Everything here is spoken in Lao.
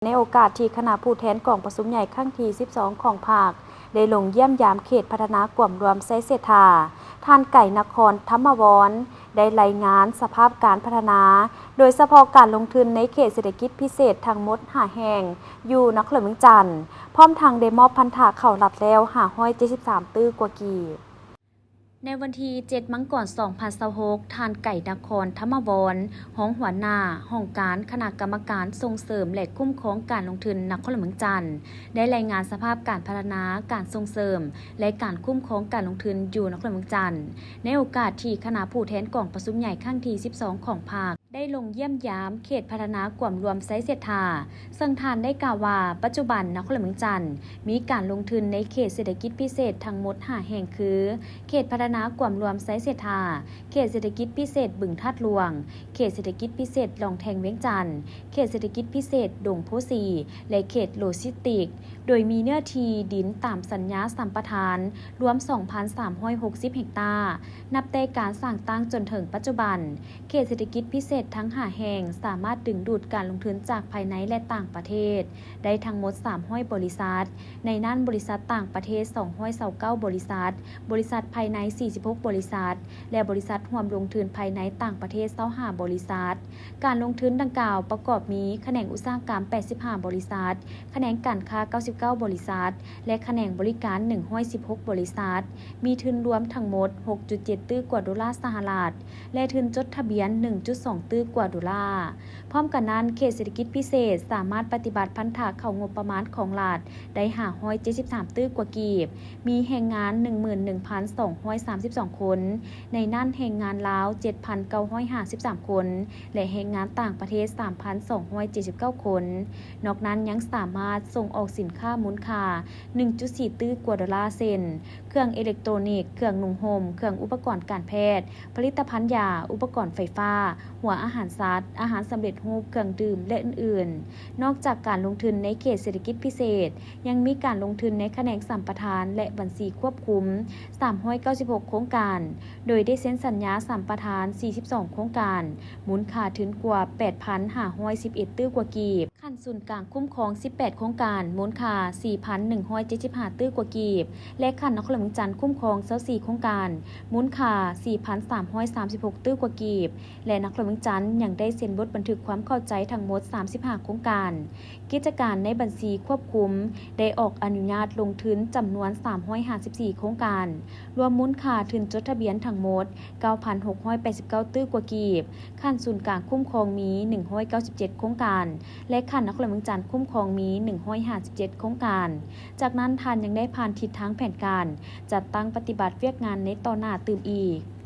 ໃນໂອກາດທີ່ຄະນະຜູ້ແທນກອງປະຊຸມໃຫຍ່ຄັ້ງທີສິບສອງຂອງພັກ ໄດ້ລົງຢ້ຽມຢາມເຂດພັດທະນາກວມລວມໄຊເສດຖາ, ທ່ານ ໄກນະຄອນ ທຳມະວອນ ໄດ້ລາຍງານສະພາບການພັດທະນາ, ໂດຍສະເພາະການລົງທຶນໃນເຂດເສດຖະກິດພິເສດທັງໝົດຫ້າແຫ່ງຢູ່ນະຄອນຫຼວງວຽງຈັນ, ພ້ອມທັງໄດ້ມອບພັນທະເຂົ້າລັດແລ້ວຫ້າຮ້ອຍເຈັດສິບສາມຕື້ກວ່າກີບ. ໃນວັນທີເຈັດ ມັງກອນ ສອງພັນຊາວຫົກ, ທ່ານ ໄກນະຄອນ ທຳມະວອນ ຮອງຫົວໜ້າຫ້ອງການຄະນະກຳມະການສົ່ງເສີມ ແລະ ຄຸ້ມຄອງການລົງທຶນນະຄອນຫຼວງວຽງຈັນ ໄດ້ລາຍງານສະພາບການພັດທະນາ, ການສົ່ງເສີມ ແລະ ການຄຸ້ມຄອງການລົງທຶນຢູ່ນະຄອນຫຼວງວຽງຈັນ ໃນໂອກາດທີ່ຄະນະຜູ້ແທນກອງປະຊຸມໃຫຍ່ຄັ້ງທີສິບສອງຂອງພັກ ໄດ້ລົງຢ້ຽມຢາມເຂດພັດທະນາກວມລວມໄຊເສດຖາ, ເຊິ່ງທ່ານໄດ້ກ່າວວ່າ ປັດຈຸບັນນະຄອນຫຼວງວຽງຈັນມີການລົງທຶນໃນເຂດເສດຖະກິດພິເສດທັງໝົດຫ້າແຫ່ງຄື ເຂດພັດທະນາກວມລວມໄຊເສດຖາ, ເຂດເສດຖະກິດພິເສດບຶງທາດຫຼວງ, ເຂດເສດຖະກິດພິເສດຫຼອງແທງວຽງຈັນ, ເຂດເສດຖະກິດພິເສດດົງໂພສີ ແລະ ເຂດໂລຈິສຕິກ, ໂດຍມີເນື້ອທີ່ດິນຕາມສັນຍາສຳປະທານລວມສອງພັນສາມຮ້ອຍຫົກສິບເຮັກຕາ. ນັບແຕ່ການສ້າງຕັ້ງຈົນເຖິງປັດຈຸບັນ, ເຂດເສດຖະກິດພິເສດທັງຫ້າແຫ່ງສາມາດດຶງດູດການລົງທຶນຈາກພາຍໃນ ແລະ ຕ່າງປະເທດໄດ້ທັງໝົດສາມຮ້ອຍບໍລິສັດ, ໃນນັ້ນບໍລິສັດຕ່າງປະເທດສອງຮ້ອຍຊາວເກົ້າບໍລິສັດ, ບໍລິສັດພາຍໃນສີ່ສິບຫົກບໍລິສັດ ແລະ ບໍລິສັດຮ່ວມລົງທຶນພາຍໃນຕ່າງປະເທດຊາວຫ້າບໍລິສັດ. ການລົງທຶນດັ່ງກ່າວປະກອບມີ ຂະແໜງອຸດສາຫະກຳແປດສິບຫ້າບໍລິສັດ, ຂະແໜງການຄ້າເກົ້າສິບເກົ້າບໍລິສັດ ແລະ ຂະແໜງບໍລິການໜຶ່ງຮ້ອຍສິບຫົກບໍລິສັດ, ມີທຶນລວມທັງໝົດຫົກຈຸດເຈັດຕື້ກວ່າໂດລາສະຫະລັດ ແລະ ທຶນຈົດທະບຽນໜຶ່ງຈຸດສອງຕື້ກວ່າໂດລາ. ພ້ອມກັນນັ້ນ, ເຂດເສດຖະກິດພິເສດສາມາດປະຕິບັດພັນທະເຂົ້າງົບປະມານຂອງລັດໄດ້ຫ້າຮ້ອຍເຈັດສິບສາມຕື້ກວ່າກີບ, ມີແຮງງານໜຶ່ງໝື່ນໜຶ່ງພັນສອງຮ້ອຍສາມສິບສອງຄົນ, ໃນນັ້ນແຮງງານລາວເຈັດພັນເກົ້າຮ້ອຍຫ້າສິບສາມຄົນ ແລະ ແຮງງານຕ່າງປະເທດສາມພັນສອງຮ້ອຍເຈັດສິບເກົ້າຄົນ. ນອກນັ້ນຍັງສາມາດສົ່ງອອກສິນຄ້າມູນຄ່າໜຶ່ງຈຸດສີ່ຕື້ກວ່າໂດລາ ເຊັ່ນ ເຄື່ອງເອເລັກໂຕຣນິກ, ເຄື່ອງນຸ່ງຫົ່ມ, ເຄື່ອງອຸປະກອນການແພດ, ຜະລິດຕະພັນຢາ, ອຸປະກອນໄຟຟ້າ, ຫົວອາຫານສັດ, ອາຫານສຳເລັດຮູບ, ເຄື່ອງດື່ມ ແລະ ອື່ນໆ. ນອກຈາກການລົງທຶນໃນເຂດເສດຖະກິດພິເສດ, ຍັງມີການລົງທຶນໃນຂະແໜງສຳປະທານ ແລະ ບັນຊີຄວບຄຸມສາມຮ້ອຍເກົ້າສິບຫົກໂຄງການ, ໂດຍໄດ້ເຊັນສັນຍາສຳປະທານສີ່ສິບສອງໂຄງການ, ມູນຄ່າທຶນກວ່າແປດພັນຫ້າຮ້ອຍສິບເອັດຕື້ກວ່າກີບ. ຂັ້ນສູນກາງຄຸ້ມຄອງສິບແປດໂຄງການ, ມູນຄ່າສີ່ພັນໜຶ່ງຮ້ອຍເຈັດສິບຫ້າຕື້ກວ່າກີບ ແລະ ຂັ້ນນະຄອນຫຼວງວຽງຈັນຄຸ້ມຄອງຊາວສີ່ໂຄງການ, ມູນຄ່າສີ່ພັນສາມຮ້ອຍສາມສິບຫົກຕື້ກວ່າກີບ ແລະ ນະຄອນຫຼວງວຽງຈັນຍັງໄດ້ເຊັນບົດບັນທຶກຄວາມເຂົ້າໃຈທັງໝົດສາມສິບຫ້າໂຄງການ. ກິດຈະການໃນບັນຊີຄວບຄຸມໄດ້ອອກອະນຸຍາດລົງທຶນຈຳນວນສາມຮ້ອຍຫ້າສິບສີ່ໂຄງການ, ລວມມູນຄ່າທຶນຈົດທະບຽນທັງໝົດເກົ້າພັນຫົກຮ້ອຍແປດສິບເກົ້າຕື້ກວ່າກີບ, ຂັ້ນສູນກາງຄຸ້ມຄອງມີໜຶ່ງຮ້ອຍເກົ້າສິບເຈັດໂຄງການ ແລະ ຂັ້ນນະຄອນຫຼວງວຽງຈັນຄຸ້ມຄອງມີໜຶ່ງຮ້ອຍຫ້າສິບເຈັດໂຄງການ. ຈາກນັ້ນທ່ານຍັງໄດ້ຜ່ານທິດທາງແຜນການຈັດຕັ້ງປະຕິບັດວຽກງານໃນຕໍ່ໜ້າຕື່ມອີກ.